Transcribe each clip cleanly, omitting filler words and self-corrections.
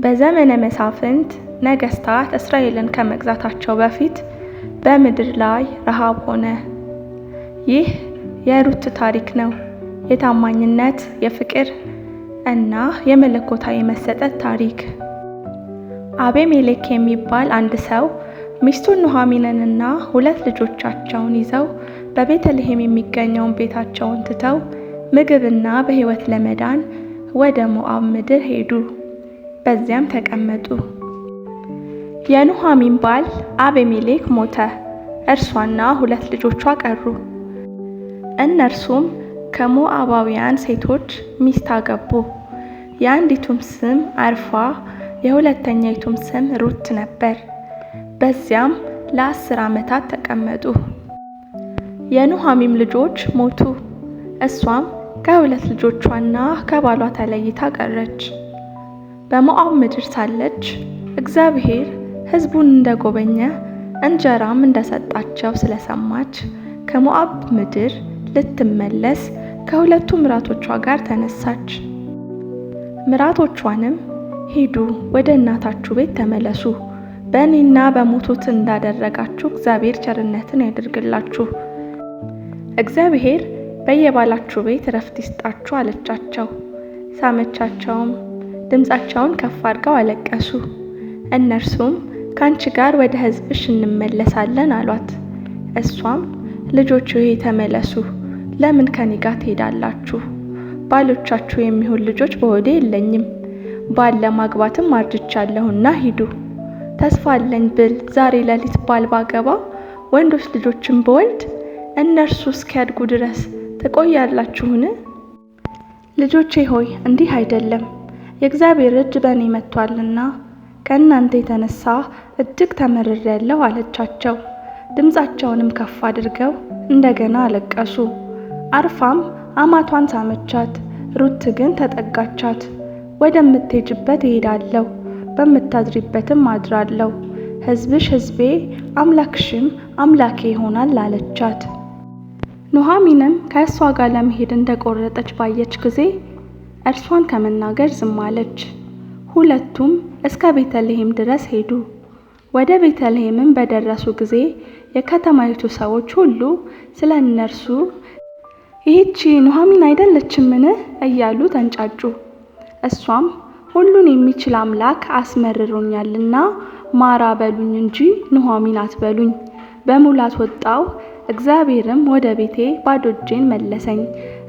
በዘመነ መሳፍንት ነገስታት እስራኤልን ከመግዛታቸው በፊት በምድር ላይ ረሃብ ሆነ። ይህ የሩት ታሪክ ነው። የታማኝነት፣ የፍቅር እና የመለኮታዊ መሰጠት ታሪክ። አቤሜሌክ የሚባል አንድ ሰው ሚስቱን ኑኃሚንንና ሁለት ልጆቻቸውን ይዘው በቤተልሔም የሚገኘውን ቤታቸውን ትተው ምግብና በሕይወት ለመዳን ወደ ሞዓብ ምድር ሄዱ። በዚያም ተቀመጡ። የኑኃሚን ባል አቤሜሌክ ሞተ። እርሷና ሁለት ልጆቿ ቀሩ። እነርሱም ከሞዓባውያን ሴቶች ሚስት አገቡ። የአንዲቱም ስም አርፋ የሁለተኛይቱም ስም ሩት ነበር። በዚያም ለ10 ዓመታት ተቀመጡ። የኑኃሚንም ልጆች ሞቱ። እሷም ከሁለት ልጆቿና ከባሏ ተለይታ ቀረች። በሞዓብ ምድር ሳለች እግዚአብሔር ሕዝቡን እንደጎበኘ እንጀራም እንደሰጣቸው ስለሰማች ከሞዓብ ምድር ልትመለስ ከሁለቱ ምራቶቿ ጋር ተነሳች። ምራቶቿንም ሂዱ፣ ወደ እናታችሁ ቤት ተመለሱ፣ በእኔና በሞቱት እንዳደረጋችሁ እግዚአብሔር ቸርነትን ያድርግላችሁ፣ እግዚአብሔር በየባላችሁ ቤት ዕረፍት ይስጣችሁ አለቻቸው። ሳመቻቸውም፣ ድምፃቸውን ከፍ አድርገው አለቀሱ። እነርሱም ከአንቺ ጋር ወደ ሕዝብሽ እንመለሳለን አሏት። እሷም ልጆች ሆይ ተመለሱ፣ ለምን ከኔ ጋር ትሄዳላችሁ? ባሎቻችሁ የሚሆን ልጆች በሆዴ የለኝም፣ ባል ለማግባትም አርጅቻለሁና ሂዱ። ተስፋ አለኝ ብል ዛሬ ሌሊት ባል ባገባ ወንዶች ልጆችን ብወልድ እነርሱ እስኪያድጉ ድረስ ትቆያላችሁን? ልጆቼ ሆይ እንዲህ አይደለም፣ የእግዚአብሔር እጅ በእኔ መጥቶአልና ከእናንተ የተነሳ እጅግ ተመርሬአለሁ አለቻቸው። ድምፃቸውንም ከፍ አድርገው እንደገና አለቀሱ። አርፋም አማቷን ሳመቻት፣ ሩት ግን ተጠጋቻት። ወደምትሄጅበት እሄዳለሁ፣ በምታድሪበትም አድራለሁ፣ ሕዝብሽ ሕዝቤ አምላክሽም አምላኬ ይሆናል አለቻት። ኑኃሚንም ከእሷ ጋር ለመሄድ እንደቆረጠች ባየች ጊዜ እርሷን ከመናገር ዝም አለች። ሁለቱም እስከ ቤተልሔም ድረስ ሄዱ። ወደ ቤተልሔምም በደረሱ ጊዜ የከተማይቱ ሰዎች ሁሉ ስለ እነርሱ ይህች ኑኃሚን አይደለችምን? እያሉ ተንጫጩ። እሷም ሁሉን የሚችል አምላክ አስመርሮኛልና ማራ በሉኝ እንጂ ኑኃሚን አትበሉኝ። በሙላት ወጣሁ፣ እግዚአብሔርም ወደ ቤቴ ባዶ እጄን መለሰኝ።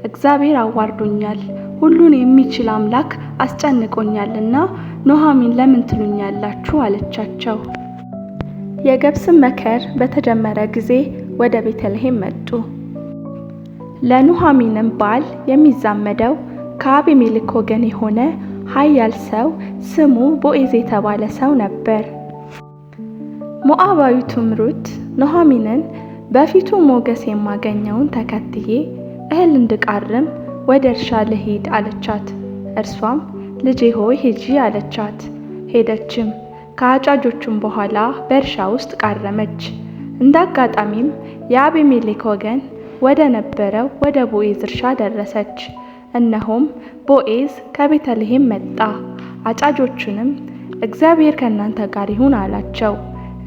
እግዚአብሔር አዋርዶኛል፣ ሁሉን የሚችል አምላክ አስጨንቆኛልና ኑኃሚን ለምን ትሉኛላችሁ? አለቻቸው። የገብስም መከር በተጀመረ ጊዜ ወደ ቤተልሔም መጡ። ለኑኃሚንም ባል የሚዛመደው ከአቤሜሌክ ወገን የሆነ ኃያል ሰው ስሙ ቦዔዝ የተባለ ሰው ነበር። ሞዓባዊቱም ሩት ኑኃሚንን በፊቱ ሞገስ የማገኘውን ተከትዬ እህል እንድቃርም ወደ እርሻ ልሂድ አለቻት። እርሷም ልጄ ሆይ ሂጂ አለቻት። ሄደችም፣ ከአጫጆቹም በኋላ በእርሻ ውስጥ ቃረመች። እንደ አጋጣሚም የአቤሜሌክ ወገን ወደ ነበረው ወደ ቦዔዝ እርሻ ደረሰች። እነሆም ቦዔዝ ከቤተልሔም መጣ። አጫጆቹንም እግዚአብሔር ከእናንተ ጋር ይሁን አላቸው።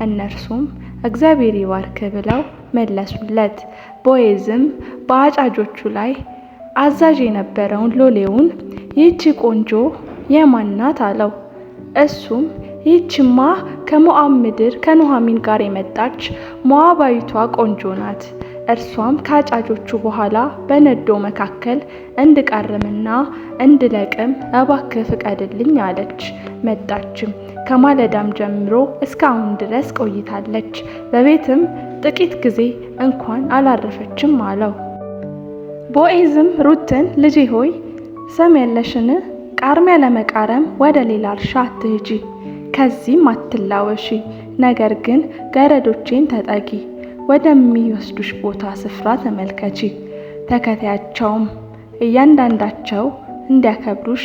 እነርሱም እግዚአብሔር ይባርክህ ብለው መለሱለት። ቦዔዝም በአጫጆቹ ላይ አዛዥ የነበረውን ሎሌውን ይህች ቆንጆ የማን ናት አለው። እሱም ይህችማ ከሞዓብ ምድር ከኑኃሚን ጋር የመጣች ሞዓባዊቷ ቆንጆ ናት። እርሷም ከአጫጆቹ በኋላ በነዶ መካከል እንድቃርምና እንድለቅም እባክህ ፍቀድልኝ አለች። መጣችም፣ ከማለዳም ጀምሮ እስከ አሁን ድረስ ቆይታለች። በቤትም ጥቂት ጊዜ እንኳን አላረፈችም አለው። ቦዔዝም ሩትን ልጄ ሆይ ሰሚያለሽን? ቃርሚያ ለመቃረም ወደ ሌላ እርሻ አትሂጂ፣ ከዚህም አትላወሺ። ነገር ግን ገረዶቼን ተጠጊ፣ ወደሚወስዱሽ ቦታ ስፍራ ተመልከቺ፣ ተከተያቸውም። እያንዳንዳቸው እንዲያከብሩሽ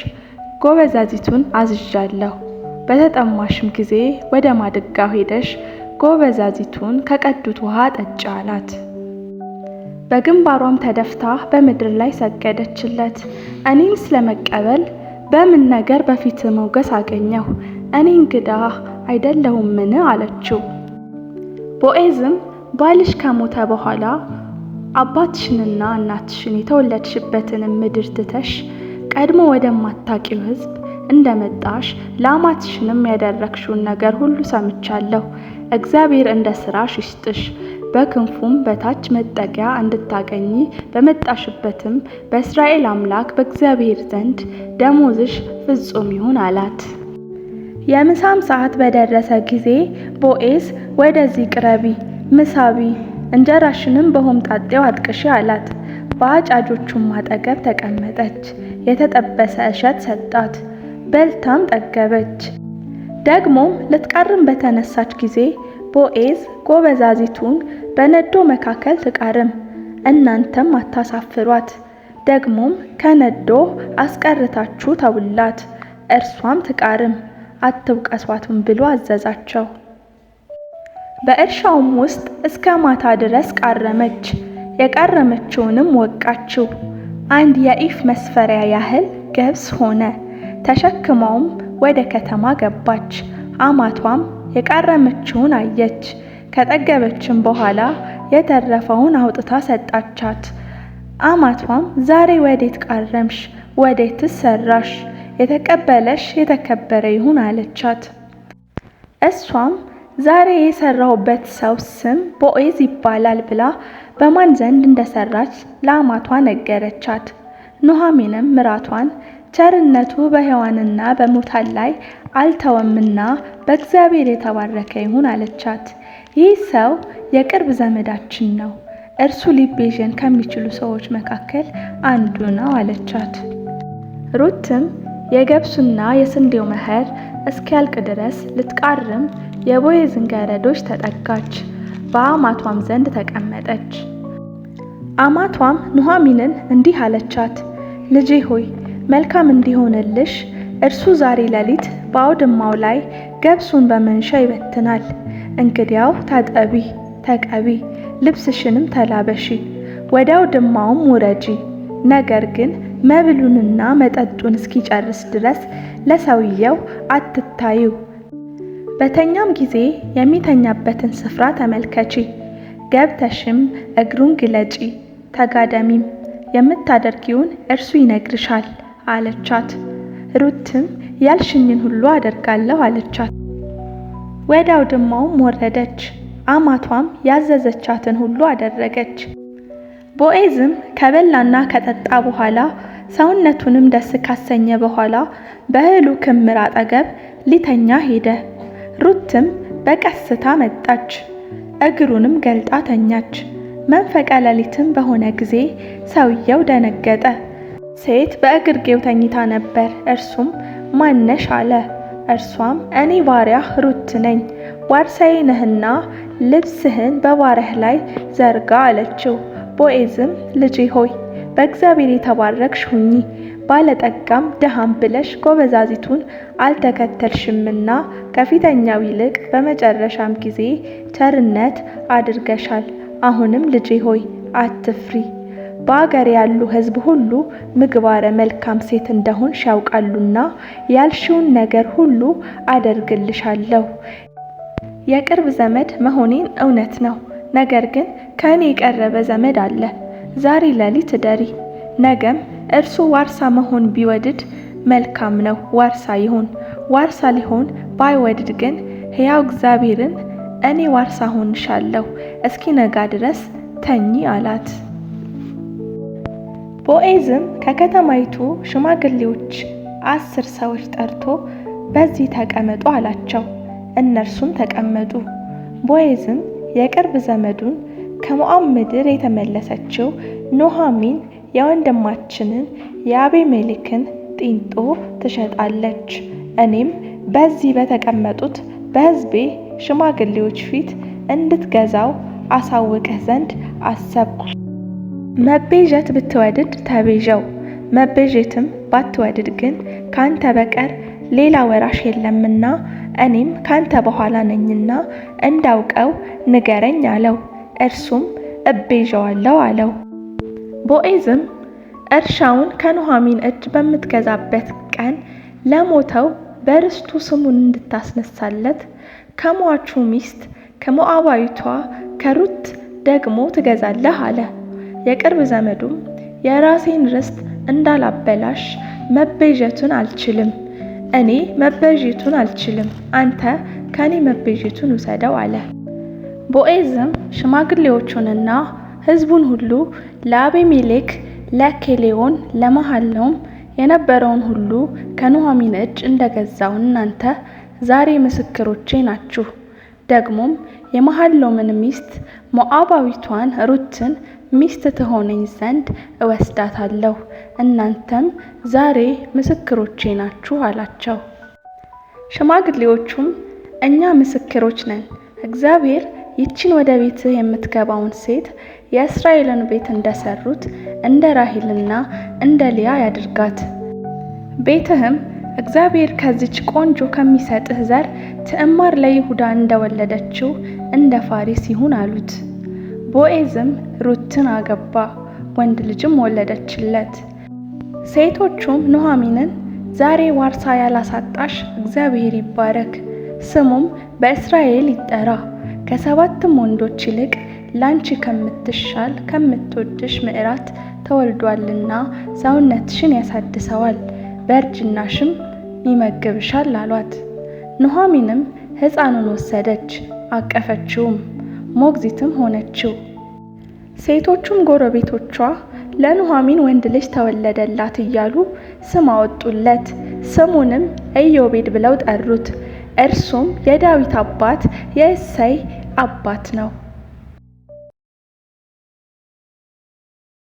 ጎበዛዚቱን አዝዣለሁ። በተጠማሽም ጊዜ ወደ ማድጋው ሄደሽ ጎበዛዚቱን ከቀዱት ውሃ ጠጪ አላት። በግንባሯም ተደፍታ በምድር ላይ ሰገደችለት። እኔንስ ለመቀበል በምን ነገር በፊትህ ሞገስ አገኘሁ? እኔ እንግዳህ አይደለሁምን? አለችው። ቦዔዝም ባልሽ ከሞተ በኋላ አባትሽንና እናትሽን የተወለድሽበትንም ምድር ትተሽ ቀድሞ ወደማታውቂው ሕዝብ እንደመጣሽ ለአማትሽንም ያደረግሽውን ነገር ሁሉ ሰምቻለሁ። እግዚአብሔር እንደ ሥራሽ ይስጥሽ፣ በክንፉም በታች መጠጊያ እንድታገኚ በመጣሽበትም በእስራኤል አምላክ በእግዚአብሔር ዘንድ ደመወዝሽ ፍጹም ይሁን አላት። የምሳም ሰዓት በደረሰ ጊዜ ቦዔዝ ወደዚህ ቅረቢ፣ ምሳ ብዪ፣ እንጀራሽንም በሆምጣጤው አጥቅሺ አላት። በአጫጆቹም አጠገብ ተቀመጠች። የተጠበሰ እሸት ሰጣት፣ በልታም ጠገበች። ደግሞም ልትቃርም በተነሳች ጊዜ ቦዔዝ ጎበዛዝቱን በነዶ መካከል ትቃርም፣ እናንተም አታሳፍሯት፣ ደግሞም ከነዶ አስቀርታችሁ ተዉላት፣ እርሷም ትቃርም፣ አትውቀሷትም ብሎ አዘዛቸው። በእርሻውም ውስጥ እስከ ማታ ድረስ ቃረመች። የቃረመችውንም ወቃችው፣ አንድ የኢፍ መስፈሪያ ያህል ገብስ ሆነ። ተሸክማውም ወደ ከተማ ገባች። አማቷም የቃረመችውን አየች። ከጠገበችም በኋላ የተረፈውን አውጥታ ሰጣቻት። አማቷም ዛሬ ወዴት ቃረምሽ? ወዴትስ ሰራሽ? የተቀበለሽ የተከበረ ይሁን አለቻት። እሷም ዛሬ የሰራሁበት ሰው ስም ቦዔዝ ይባላል ብላ በማን ዘንድ እንደሰራች ለአማቷ ነገረቻት። ኑኃሚንም ምራቷን ቸርነቱ በሕያዋንና በሙታን ላይ አልተወምና በእግዚአብሔር የተባረከ ይሁን አለቻት። ይህ ሰው የቅርብ ዘመዳችን ነው፣ እርሱ ሊቤዠን ከሚችሉ ሰዎች መካከል አንዱ ነው አለቻት። ሩትም የገብሱና የስንዴው መኸር እስኪያልቅ ድረስ ልትቃርም የቦዔዝን ገረዶች ተጠጋች፣ በአማቷም ዘንድ ተቀመጠች። አማቷም ኑኃሚንን እንዲህ አለቻት፣ ልጄ ሆይ መልካም እንዲሆንልሽ እርሱ ዛሬ ሌሊት በአውድማው ላይ ገብሱን በመንሻ ይበትናል። እንግዲያው ታጠቢ፣ ተቀቢ፣ ልብስሽንም ተላበሺ፣ ወደ አውድማውም ውረጂ። ነገር ግን መብሉንና መጠጡን እስኪጨርስ ድረስ ለሰውየው አትታዩ። በተኛም ጊዜ የሚተኛበትን ስፍራ ተመልከቺ፣ ገብተሽም እግሩን ግለጪ፣ ተጋደሚም፣ የምታደርጊውን እርሱ ይነግርሻል አለቻት። ሩትም ያልሽኝን ሁሉ አደርጋለሁ አለቻት። ወደ አውድማውም ወረደች፣ አማቷም ያዘዘቻትን ሁሉ አደረገች። ቦዔዝም ከበላና ከጠጣ በኋላ ሰውነቱንም ደስ ካሰኘ በኋላ በእህሉ ክምር አጠገብ ሊተኛ ሄደ። ሩትም በቀስታ መጣች፣ እግሩንም ገልጣ ተኛች። መንፈቀ ሌሊትም በሆነ ጊዜ ሰውየው ደነገጠ። ሴት በእግርጌው ተኝታ ነበር። እርሱም ማነሽ አለ። እርሷም እኔ ባሪያህ ሩት ነኝ፣ ዋርሳዬ ነህና ልብስህን በባሪያህ ላይ ዘርጋ አለችው። ቦዔዝም ልጄ ሆይ በእግዚአብሔር የተባረክሽ ሁኚ፣ ባለጠጋም ድሃም ብለሽ ጎበዛዝቱን አልተከተልሽምና ከፊተኛው ይልቅ በመጨረሻም ጊዜ ቸርነት አድርገሻል። አሁንም ልጄ ሆይ አትፍሪ፣ በአገር ያሉ ሕዝብ ሁሉ ምግባረ መልካም ሴት እንደሆንሽ ያውቃሉና ያልሽውን ነገር ሁሉ አደርግልሻለሁ። የቅርብ ዘመድ መሆኔን እውነት ነው፣ ነገር ግን ከእኔ የቀረበ ዘመድ አለ። ዛሬ ሌሊት እደሪ፣ ነገም እርሱ ዋርሳ መሆን ቢወድድ መልካም ነው፣ ዋርሳ ይሁን። ዋርሳ ሊሆን ባይወድድ ግን ሕያው እግዚአብሔርን እኔ ዋርሳ ሆንሻለሁ፣ እስኪነጋ ድረስ ተኚ አላት። ቦዔዝም ከከተማይቱ ሽማግሌዎች 10 ሰዎች ጠርቶ በዚህ ተቀመጡ አላቸው። እነርሱም ተቀመጡ። ቦዔዝም የቅርብ ዘመዱን ከሞዓብ ምድር የተመለሰችው ኑኃሚን የወንድማችንን የአቤሜሌክን ጢንጦ ትሸጣለች፣ እኔም በዚህ በተቀመጡት በሕዝቤ ሽማግሌዎች ፊት እንድትገዛው አሳውቅህ ዘንድ አሰብኩ። መቤዠት ብትወድድ ተቤዠው፣ መቤዠትም ባትወድድ ግን ካንተ በቀር ሌላ ወራሽ የለምና እኔም ካንተ በኋላ ነኝና እንዳውቀው ንገረኝ አለው። እርሱም እቤዠዋለሁ አለው። ቦዔዝም እርሻውን ከኑኃሚን እጅ በምትገዛበት ቀን ቀን ለሞተው በርስቱ ስሙን እንድታስነሣለት ከሟቹ ሚስት ከሞዓባዊቷ ከሩት ደግሞ ትገዛለህ አለ። የቅርብ ዘመዱም የራሴን ርስት እንዳላበላሽ መቤዠቱን አልችልም፣ እኔ መቤዠቱን አልችልም፣ አንተ ከኔ መቤዠቱን ውሰደው አለ። ቦዔዝም ሽማግሌዎቹንና ሕዝቡን ሁሉ ለአቤሜሌክ፣ ለኬሌዎን፣ ለመሐሎም የነበረውን ሁሉ ከኑኃሚን እጅ እንደ ገዛሁ እናንተ ዛሬ ምስክሮቼ ናችሁ። ደግሞም የመሐሎምን ሚስት ሞዓባዊቷን ሩትን ሚስት ትሆነኝ ዘንድ እወስዳታለሁ፣ እናንተም ዛሬ ምስክሮቼ ናችሁ አላቸው። ሽማግሌዎቹም እኛ ምስክሮች ነን፣ እግዚአብሔር ይህችን ወደ ቤትህ የምትገባውን ሴት የእስራኤልን ቤት እንደሠሩት እንደ ራሔልና እንደ ልያ ያድርጋት። ቤትህም እግዚአብሔር ከዚች ቆንጆ ከሚሰጥህ ዘር ትዕማር ለይሁዳ እንደወለደችው እንደ ፋሬስ ይሁን አሉት። ቦዔዝም ሩትን አገባ፣ ወንድ ልጅም ወለደችለት። ሴቶቹም ኑኃሚንን ዛሬ ዋርሳ ያላሳጣሽ እግዚአብሔር ይባረክ፣ ስሙም በእስራኤል ይጠራ፣ ከሰባትም ወንዶች ይልቅ ላንቺ ከምትሻል ከምትወድሽ ምዕራት ተወልዷልና ሰውነትሽን ያሳድሰዋል፣ በእርጅናሽም ይመግብሻል አሏት። ኑኃሚንም ሕፃኑን ወሰደች፣ አቀፈችውም፣ ሞግዚትም ሆነችው። ሴቶቹም ጎረቤቶቿ ለኑኃሚን ወንድ ልጅ ተወለደላት እያሉ ስም አወጡለት። ስሙንም ኢዮቤድ ብለው ጠሩት። እርሱም የዳዊት አባት የእሴይ አባት ነው።